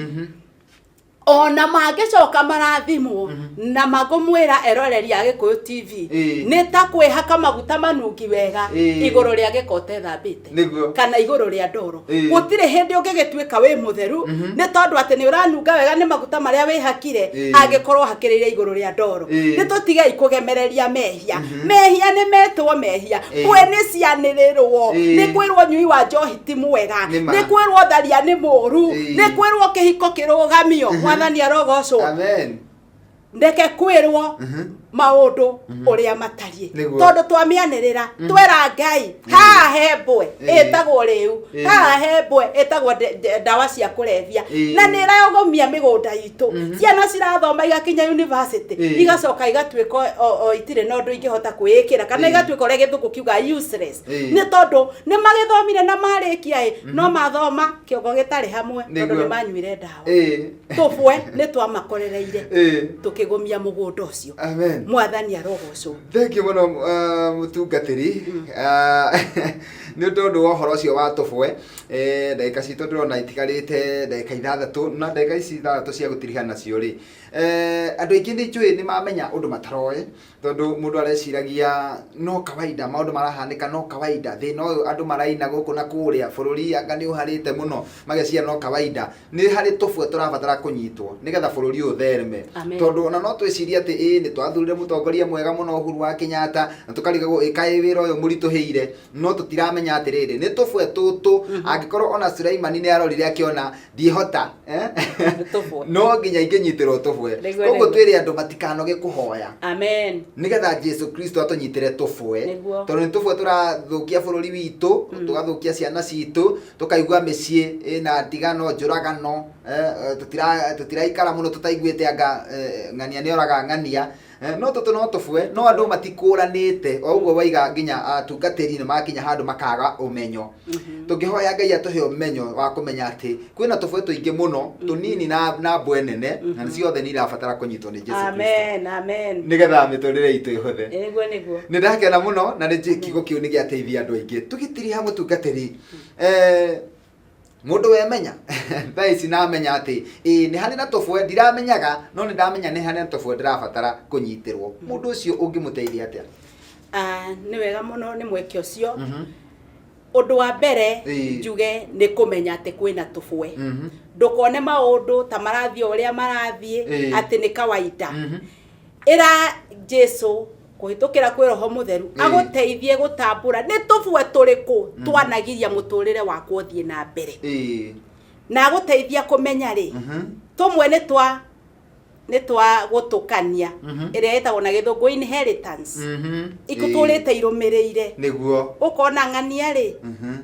ona mangĩcoka marathimwo, na mangũmwĩra eroreri a Gĩkũyũ TV, nĩ ta kwĩhaka maguta manungi wega igũrũ rĩa gĩko ũtethambĩte kana igũrũ rĩa ndoro. Gũtirĩ hĩndĩ ũngĩgĩtuĩka wĩ mũtheru nĩ tondũ atĩ nĩ ũranunga wega nĩ maguta marĩa wĩhakire, angĩkorwo hakĩrĩire igũrũ rĩa ndoro. Nĩ tũtigei kũgemereria mehia. Mehia nĩ metwo mehia. Mbwe nĩ cianĩrĩrwo, nĩ kwĩrwo nyui wa njohi ti mwega, nĩ kwĩrwo tharia nĩ mũru, nĩ kwĩrwo kĩhiko kĩrũgamio. Mwathani arogocwo. Amen. Ndeke kwĩrwo. Maũndũ ũrĩa matariĩ. Tondũ twamĩanĩrĩra, twera Ngai haha he mbwe ĩtagwo rĩu, haha he mbwe ĩtagwo ndawa cia kũrebia, na nĩ ĩragomia mĩgũnda itũ. Ciana cirathoma igakinya university, igacoka igatuĩka o itirĩ na ũndũ ingĩhota kwĩĩkĩra, kana igatuĩka ũrĩa gĩthũngũ kiuga useless, nĩ tondũ nĩ magĩthomire na marĩkia ĩ, no mathoma kĩongo gĩtarĩ hamwe, tondũ nĩ manyuire ndawa. Tũbwe nĩ twamakorereire, tũkĩgũmia mũgũnda ũcio. Amen. Mwathani arogocwo. Thank you mũno, mũtungatĩri, nĩ tondũ wa ũhoro ũcio wa tũbwe. Ndagĩka citũ ndĩrona itigarĩte ndagĩka 6, na ndagĩka ici 6 cia gũtiriha nacio rĩ, andũ aingĩ nĩ njũĩ nĩ mamenya ũndũ mataroĩ, tondũ mũndũ areciragia no kawaida, maũndũ marahanĩka no kawaida, thĩna ũyũ andũ maraina gũkũ na kũrĩa bũrũri anga nĩ ũharĩte mũno, mageciria no kawaida. Nĩ harĩ tũbwe tũrabatara kũnyitwo nĩgetha bũrũri ũyũ ũthereme. Amen. Tondũ ona no twĩcirie atĩ ĩĩ nĩ twathurire mũtongoria mwega mũno Uhuru wa Kenyatta, na tũkarigagwo ĩ kaĩ wĩra ũyũ mũritũhĩire, no tũtiramenya atĩrĩrĩ, nĩ tũbwe tũtũ. Angĩkorwo ona Sulaimani nĩ arorire akĩona ndiĩhota, eh? Tũbwe. No nginya ingĩnyitĩrwo tũbwe. Koguo twĩre andũ matikanoge kũhoya. Amen. Nĩgetha Jesu Kristo atũnyitĩre tũbwe. Tondũ nĩ tũbwe tũrathũkia bũrũri witũ, tũgathũkia ciana citũ, tũkaigua mĩciĩ ĩna ndigano, njũragano, tũtiraikara mũno tũtaiguĩte anga ng'ania nĩ oraga ng'ania. No tũtũ no tũbwe, no andũ matikũranĩte. O ũguo waiga nginya atungatĩri nĩ makinya handũ makaga ũmenyo. Tũngĩhoya Ngai atũhe ũmenyo wa kũmenya atĩ kwĩna tũbwe tũingĩ mũno, tũnini na mbwe nene, na ciothe nĩ irabatara kũnyitwo nĩ Jesu Kristo. Amen, amen. Nĩgetha mĩtũrĩre itũ ĩhũthe. Nĩguo, nĩguo. Nĩ ndakena mũno na nĩ njũĩ kiugo kĩu nĩ gĩateithia andũ aingĩ. Tũgĩtiriha mũtungatĩri, mũndũ wemenya thaa ici namenya atĩ ĩĩ nĩ harĩ na tũbwe ndiramenyaga, no nĩ ndamenya nĩ harĩ na tũbwe ndĩrabatara kũnyitĩrwo, mũndũ ũcio ũngĩmũteithia atĩa? Nĩ wega mũno nĩ mweke ũcio. Ũndũ wa mbere njuge nĩ kũmenya atĩ kwĩna tũbwe. Ndũkone maũndũ ta marathiĩ o ũrĩa marathiĩ, atĩ nĩ kawaida. Ĩra Jesu kũhĩtũkĩra kwĩ Roho Mũtheru agũteithie gũtambũra nĩ tũbwe tũrĩkũ twanagiria mũtũrĩre wakwa ũthiĩ na mbere, na agũteithia kũmenya rĩ, tũmwe nĩ twa gũtũkania, ĩrĩa ĩtagwo na gĩthũngũ inheritance, ikũtũrĩte irũmĩrĩire. Ũkona ng'ania rĩ,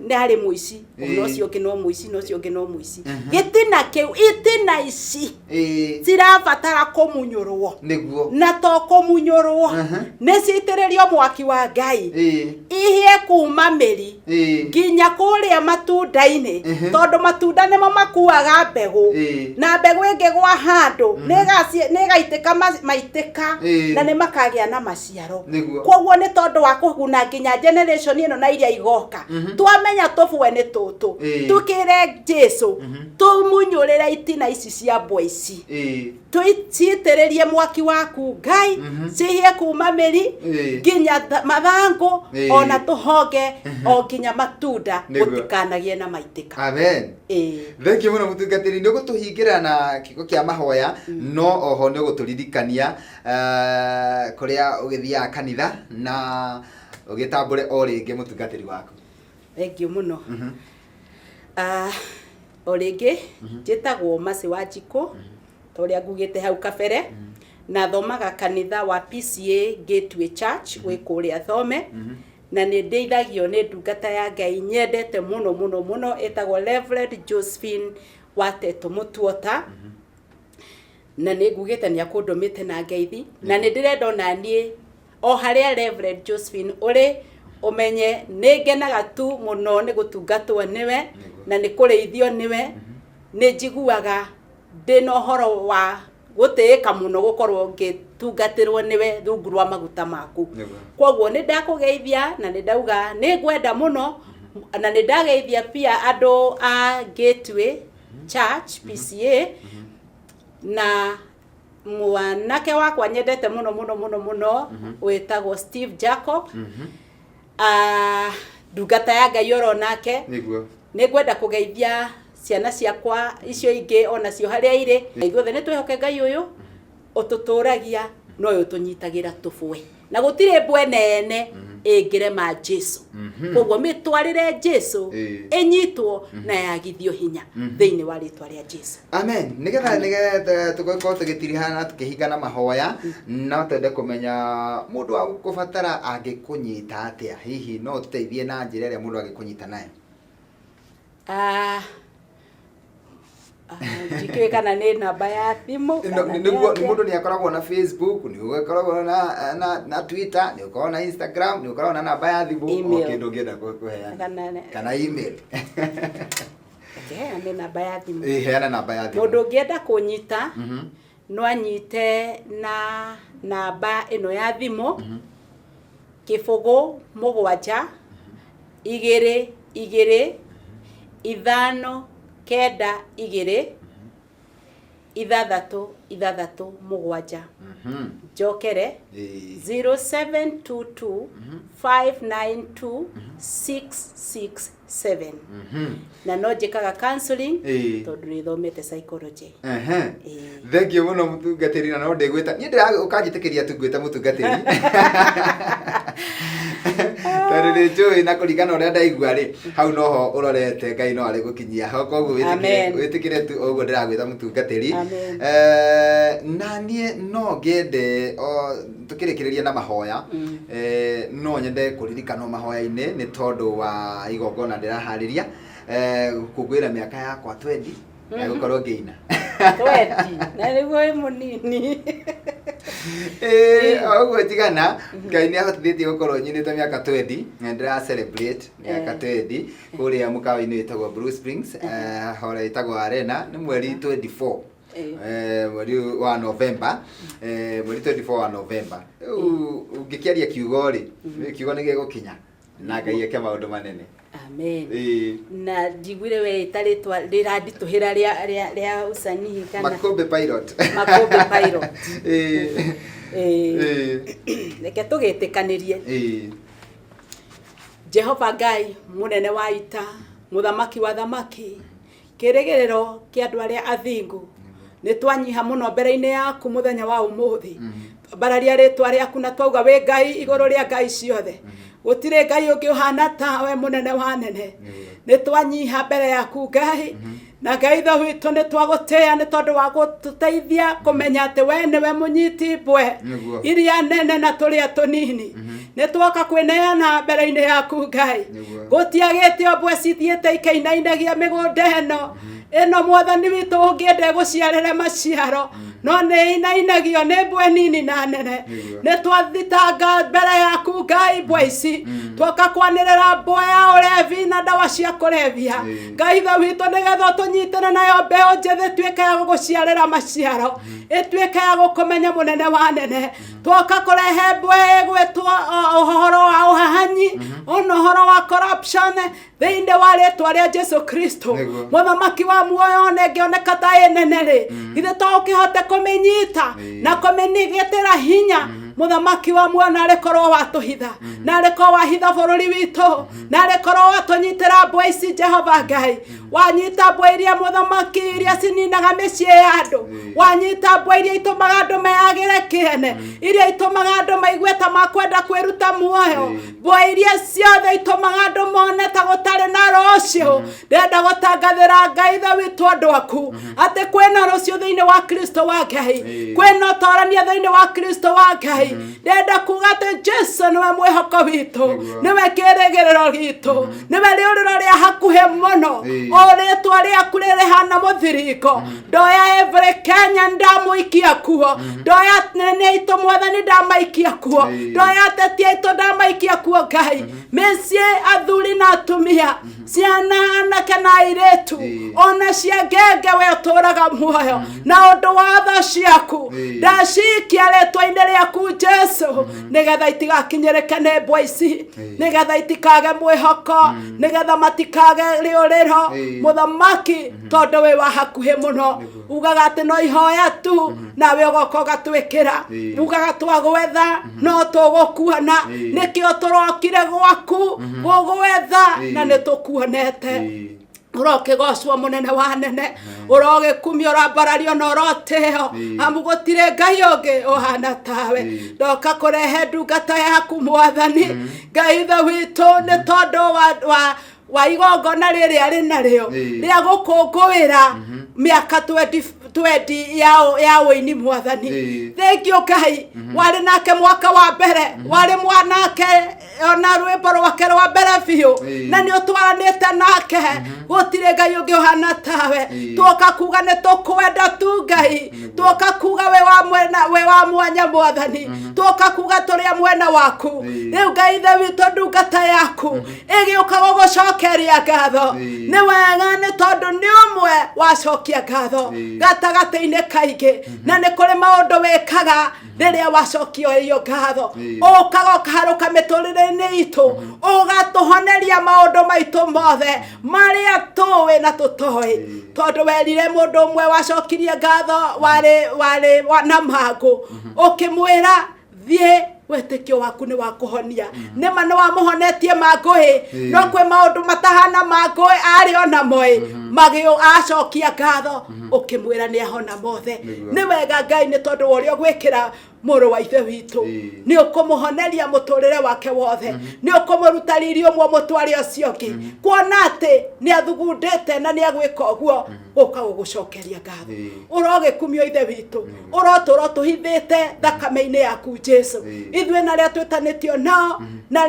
nĩ harĩ mũici, ona ũcio ũngĩ no mũici, na ũcio ũngĩ no mũici. Gĩtina kĩu, itina ici cirabatara kũmunyũrwo. Na to kũmunyũrwo, nĩ citĩrĩrio mwaki wa Ngai, ihĩe kuma mĩri nginya kũrĩa matunda-inĩ, tondũ matunda nĩmo makuaga mbegũ, na mbegũ ĩngĩgwa handũ nĩ ĩgaitĩka maitĩka, na nĩ makagĩa na maciaro. Koguo nĩ tondũ wa kũguna nginya generation ĩno na iria igoka, twamenya tũbwe nĩ tũtũ, tũkĩre Jesu tũmunyũrĩre itina ici cia mbwe ici, citĩrĩrie mwaki waku Ngai, cihĩe kuma mĩri nginya mathangũ, ona tũhonge, o nginya matunda, gũtikanagie na maitĩka. Amen. Thank you mũno mũtungatĩri, nĩ ũgũtũhingĩra na kiugo kĩa mahoya, no oho nĩ ũgũtũririkania kũrĩa ũgĩthiaga kanitha na ũgĩtambũre o rĩngĩ mũtungatĩri waku. Thank you mũno. O rĩngĩ njĩtagwo Mercy Wanjikũ, ta ũrĩa ngugĩte hau kabere, na thomaga kanitha wa PCA Gateway Church wĩ kũrĩa Thome, na nĩ ndeithagio nĩ ndungata ya Ngai nyendete mũno mũno mũno ĩtagwo Reverend Josephine Wateto Mũtuota, na nĩ ngugĩte nĩ akũndũmĩte na ngeithi, na nĩ ndĩrenda ona niĩ o harĩa Reverend Josephine ũrĩ ũmenye nĩ ngenaga tu mũno nĩ gũtungatwo nĩwe na nĩ kũrĩithio nĩwe. Nĩ njiguaga ndĩna ũhoro wa gũtĩĩka mũno gũkorwo ngĩtungatĩrwo nĩwe rungu rwa maguta maku. Koguo nĩ ndakũgeithia na nĩ ndauga nĩ ngwenda mũno, na nĩ ndageithia pia andũ a Gateway Church PCA, na mwanake wakwa nyendete mũno mũno mũno mũno wĩtagwo Steve Jacob, ndungata ya Ngai oro nake. Nĩ ngwenda kũgeithia ciana ciakwa icio ingĩ onacio harĩa irĩ. Ithuothe nĩ twĩhoke Ngai ũyũ ũtũtũragia na ũyũ ũtũnyitagĩra tũbwe, na gũtirĩ mbwe nene. Ĩngĩrema Jesu. Koguo mĩtwarĩre Jesu, ĩnyitwo na yagithio hinya thĩinĩ wa rĩtwa rĩa Jesu. Amen. Nĩgetha tũgĩkorwo tũgĩtiriha na tũkĩhinga na mahoya, no twende kũmenya mũndũ wa gũkũbatara angĩkũnyita atĩa? Hihi no ũtũteithie na njĩra ĩrĩa mũndũ angĩkũnyita nayo? Ah, ah, ndikĩũĩ kana nĩ namba ya thimũ kana nĩ Nĩguo atĩa. Mũndũ nĩ akoragwo na Facebook, nĩ ũkoragwo na Twitter, nĩ ũkoragwo na Instagram, nĩ ũkoragwo na namba ya thimũ, o Email. kĩndũ ũngĩenda kũheana. Kana email. Reke heane namba ya thimũ. Ĩ, heana namba ya thimũ. Mũndũ ũngĩenda kũnyita no anyite na namba ĩno ya thimũ: 0 7 2 2 5 9 2 6 6 7. Njokere: 0722 592 667. Na no njĩkaga counseling tondũ nĩ thomete psychology. Ĩĩ. Thengiũ mũno, mũtungatĩri, na no ndĩgwĩta niĩ ndĩra ũkanjĩtĩkĩria tu ngwĩta mũtungatĩri, tondũ nĩ njũĩ na kũringana ũrĩa ndaigua rĩ, hau noho ũrorete Ngai no arĩ gũkinyia ho, koguo wĩtĩkĩre Amen. wĩtĩkĩre tu o ũguo ndĩragwĩta mũtungatĩri. Amen. Na niĩ no ngĩende o tũkĩrĩkĩrĩria na mahoya, no nyende kũririkanwo mahoya-inĩ nĩ tondũ wa igongona ndĩraharĩria, gũkũngũĩra mĩaka yakwa 20 ya gũkorwo ngĩina. 20 na nĩguo wĩ mũnini. Ĩĩ, o ũguo njigana Ngai nĩ ahotithĩtie gũkorwo nyinĩte mĩaka 20 na ndĩra celebrate mĩaka 20 kũrĩa mũkawa-inĩ wĩtagwo Blue Springs, hall ĩtagwo Arena, nĩ mweri 24, mweri wa November, mweri 24 wa November. Rĩu ũngĩkĩaria kiugo rĩ, kiugo nĩ gĩgũkinya na Ngai eke maũndũ manene. Amen. Ĩĩ. Na njiguire we ĩta rĩtwa rĩranditũhĩra rĩa usanii kana? Makũmbĩ Pilot. Makũmbĩ Pilot. Ĩĩ. Ĩĩ. Ĩĩ. Reke tũgĩtĩkanĩrie. Ĩĩ. Jehova Ngai mũnene wa ita, mũthamaki wa thamaki, kĩrĩgĩrĩro kĩa andũ arĩa athingu, nĩ twanyiha mũno mbere-inĩ yaku mũthenya wa ũmũthĩ. Twambararia rĩtwa rĩaku na twauga wĩ Ngai igũrũ rĩa ngai ciothe. Gũtirĩ Ngai ũngĩ ũhana tawe, mũnene wa nene. Nĩ twanyiha mbere yaku, Ngai, na Ngai ithe witũ, nĩ twagũtĩĩa nĩ tondũ wa gũtũteithia kũmenya atĩ we nĩwe mũnyiti mbwe iria nene na tũrĩa tũnini. Nĩ twoka kwĩneana mbere-inĩ yaku, Ngai. Gũtiagĩte o mbwe cithiĩte ikĩinainagia mĩgũnda ĩno, Mwathani witũ, ũngĩenda ĩgũciarĩre maciaro, no nĩ inainagio nĩ mbwe nini na nene. Nĩ twathitanga mbere yaku, Ngai, mbwe ici. Twoka kwanĩrĩra mbwe ya ũrevi na ndawa cia kũrebia, Ngai ithe witũ, nĩgetha ũtũnyitĩre nayo mbeũ njĩthĩ ĩtuĩke ya gũgũciarĩra maciaro, ĩtuĩke ya gũkũmenya, mũnene wa nene. Twoka kũrehe mbwe ĩgwĩtwo ũhoro wa ũhahanyi ona ũhoro wa corruption thĩinĩ wa rĩtwa rĩa Jesu Kristo. Mũthamaki wa muoyo, ona ĩngĩoneka ta ĩ nene rĩ, ithe to ũkĩhote kũmĩnyita na kũmĩnigĩtĩra hinya, mũthamaki wa muoyo? Narĩ korwo watũhitha, narĩ korwo wahitha bũrũri witũ, narĩ korwo watũnyitĩra mbwe ici, Jehova Ngai. Wanyita mbwe iria, mũthamaki, iria cininaga mĩciĩ ya andũ. Wanyita mbwe iria itũmaga andũ meyagĩre kĩene, iria itũmaga andũ maigue ta makwenda kwĩruta muoyo, mbwe iria ciothe itũmaga andũ mone ta gũtarĩ na rũciũ. Ndĩrenda gũtangathĩra, Ngai ithe witũ, andũ aku atĩ kwĩna rũciũ thĩinĩ wa Kristo wa Ngai. Kwĩna ũtorania thĩinĩ wa Kristo wa Ngai. Ndĩrenda kuga atĩ Jesu nĩwe mwĩhoko witũ, nĩwe kĩrĩgĩrĩro gitũ, nĩwe rĩũrĩro rĩa hakuhĩ mũno. O rĩtwa rĩaku rĩrĩhana mũthiringo. Ndoya every Kenya ndamũikia kuo, ndoya nene aitũ, Mwathani, ndamaikia kuo, ndoya ateti aitũ ndamaikia kuo, Ngai, mĩciĩ, athuri na atumia, ciana, anake na airĩtu, ona cia ngenge. We ũtũraga muoyo na ũndũ wa tha ciaku, ndacikia rĩtwa-inĩ rĩaku, Jesu, nĩgetha itigakinyĩrĩke nĩ mbwa ici, nĩgetha itikage mwĩhoko, nĩgetha matikage rĩũrĩro, mũthamaki, tondũ wĩ wa hakuhĩ mũno. Ugaga atĩ no ihoya tu nawe ũgoka ũgatwĩkĩra. Ugaga twagwetha no tũgũkuona. Nĩkĩo tũrokire gwaku gũgwetha na nĩ tũkuonete. Ũrokĩgocwo mũnene wa nene, ũrogĩkumio, ũrambarario na ũrotĩo, amu gũtirĩ Ngai ũngĩ ũhana tawe. Ndoka kũrehe ndungata yaku, Mwathani Ngai Ithe witũ, nĩ tondũ wa igongona rĩrĩ arĩ narĩo rĩa gũkũngũĩra mĩaka 20 ya ũini. Mwathani, thengiũ Ngai, warĩ nake mwaka wa mbere, warĩ mwanake ona rwĩmbo rwake rwa mbere biũ, na nĩ ũtwaranĩte nake. Gũtirĩ Ngai ũngĩ ũhana tawe. Tuoka kuga nĩ tũkwenda tu Ngai, tuoka kuga we wa mwena, we wa mwanya. Mwathani, tuoka kuga tũrĩ a mwena waku. Rĩu Ngai Ithe witũ, ndungata yaku ĩgĩũka gũgũcokeria ngatho. Nĩ wega, nĩ tondũ nĩ ũmwe wacokia ngatho gatagatĩ-inĩ kaingĩ, na nĩ kũrĩ maũndũ wĩkaga rĩrĩa wacokia iyo ngatho. Ũkaga ũkaharũka mĩtũrĩre-inĩ itũ, ũgatũhoneria maũndũ maitũ mothe marĩa tũĩ na tũtoĩ, tondũ werire mũndũ ũmwe wacokirie ngatho warĩ na mangũ, ũkĩmwĩra, "Thiĩ, wĩtĩkio waku nĩ wa kũhonia." Nĩma nĩ wamũhonetie mangũ ĩ, no kwĩ maũndũ matahana mangũ ĩ arĩ onamo ĩ magĩũ, acokia ngatho ũkĩmwĩra nĩ ahona mothe. Nĩ wega Ngai, nĩ tondũ wa ũrĩa ũgwĩkĩra mũrũ wa ithe witũ, nĩ ũkũmũhoneria mũtũrĩre wake wothe, nĩ ũkũmũruta riri ũmwe mũtware ũcio ũngĩ, kuona atĩ nĩ athugundĩte na nĩ agwĩka ũguo gũka gũgũcokeria ngatho. Ũrogĩkumio Ithe witũ, ũrotũra tũhithĩte thakame-inĩ yaku Jesu, ithuĩ na arĩa twĩtanĩtio nao na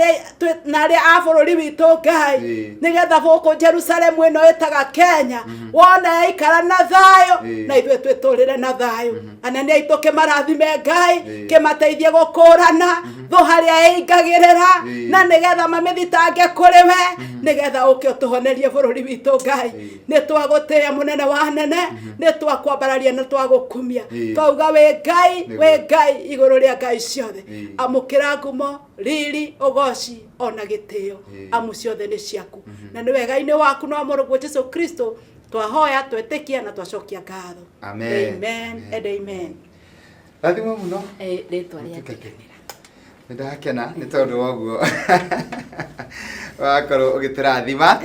arĩa a bũrũri witũ Ngai, nĩgetha gũkũ Jerusalemu ĩno ĩtaga Kenya wona yaikara na thayũ, na ithuĩ twĩtũrĩre na thayũ. Anene aitũ kĩmarathime Ngai, kĩmateithie gũkũrana thũ harĩa ĩingagĩrĩra, na nĩgetha mamĩthitange kũrĩ we, nĩgetha ũke ũtũhonerie bũrũri witũ. Ngai, nĩ twagũtĩĩa mũnene wa nene, nĩ twakwambararia na twagũkumia. Twauga wĩ Ngai, wĩ Ngai igũrũ rĩa ngai ciothe. Amũkĩra ngumo, riri, ũgoci ona gĩtĩo, amu ciothe nĩ ciaku, na nĩ wega-inĩ waku na wa Mũrũguo Jesu Kristo twahoya, twetĩkia na twacokia ngatho. Amen. Amen and amen. Rathimwo mũno. Rĩtwa rĩa Mũtungatĩri. Nĩ ndakena nĩ tondũ wa ũguo wakorwo ũgĩtũrathima,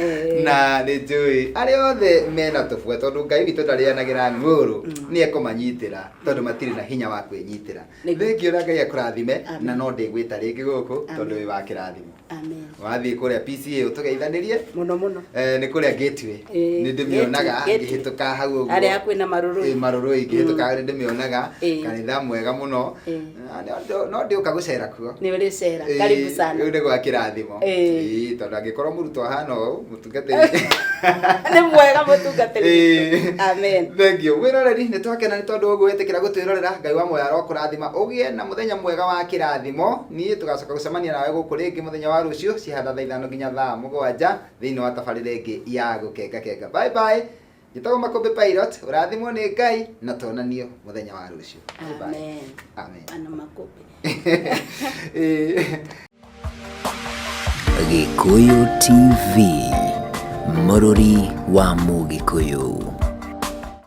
na nĩ njũĩ arĩa othe mena tũbua, tondũ Ngai witũ ndarĩanagĩra ng'ũrũ, nĩ ekũmanyitĩra tondũ matirĩ na hinya wa kwĩnyitĩra. Thengiũ na Ngai akũrathime. Amen. Na no ndĩgwĩta rĩngĩ gũkũ tondũ wĩ wa kĩrathimo. Amen. Wathiĩ kũrĩa PCA ũtũgeithanĩrie. Mũno mũno. Nĩ kũrĩa Gateway. Nĩ ndĩmĩonaga. Gateway. Ngĩhĩtũka hau ũguo. Harĩa hakuhĩ na Marũrũi. Marũrũi, ngĩhĩtũka nĩ ndĩmĩonaga. Kanitha mwega mũno. Na no ndĩũka gũcera kuo. Nĩ ũrĩcera, karibu sana. Rĩu nĩ gwa kĩrathimo. Tondũ angĩkorwo mũrutwo ahana ũũ, mũtungatĩri nĩ mwega, mũtungatĩri witũ. Amen. Thank you mwĩroreri, nĩ twakena nĩ tondũ ũguo wĩtĩkĩra gũtwĩrorera. Ngai wa muoyo arokũrathima, ũgĩe na mũthenya mwega wa kĩrathimo. Niĩ tũgacoka gũcemania nawe gũkũ rĩngĩ mũthenya wa rũciũ cihana thaa 5 nginya thaa 7 thĩinĩ wa tabarĩra ĩngĩ ya Gũkenga Kenga. Bye bye, njĩtagwo Makũmbĩ Pilot. Ũrathimwo nĩ Ngai na tuonanio mũthenya wa rũciũ. Bye bye. Amen. Amen. Ana Makũmbĩ. Gĩkũyũ TV, mũrũri wa Mũgĩkũyũ.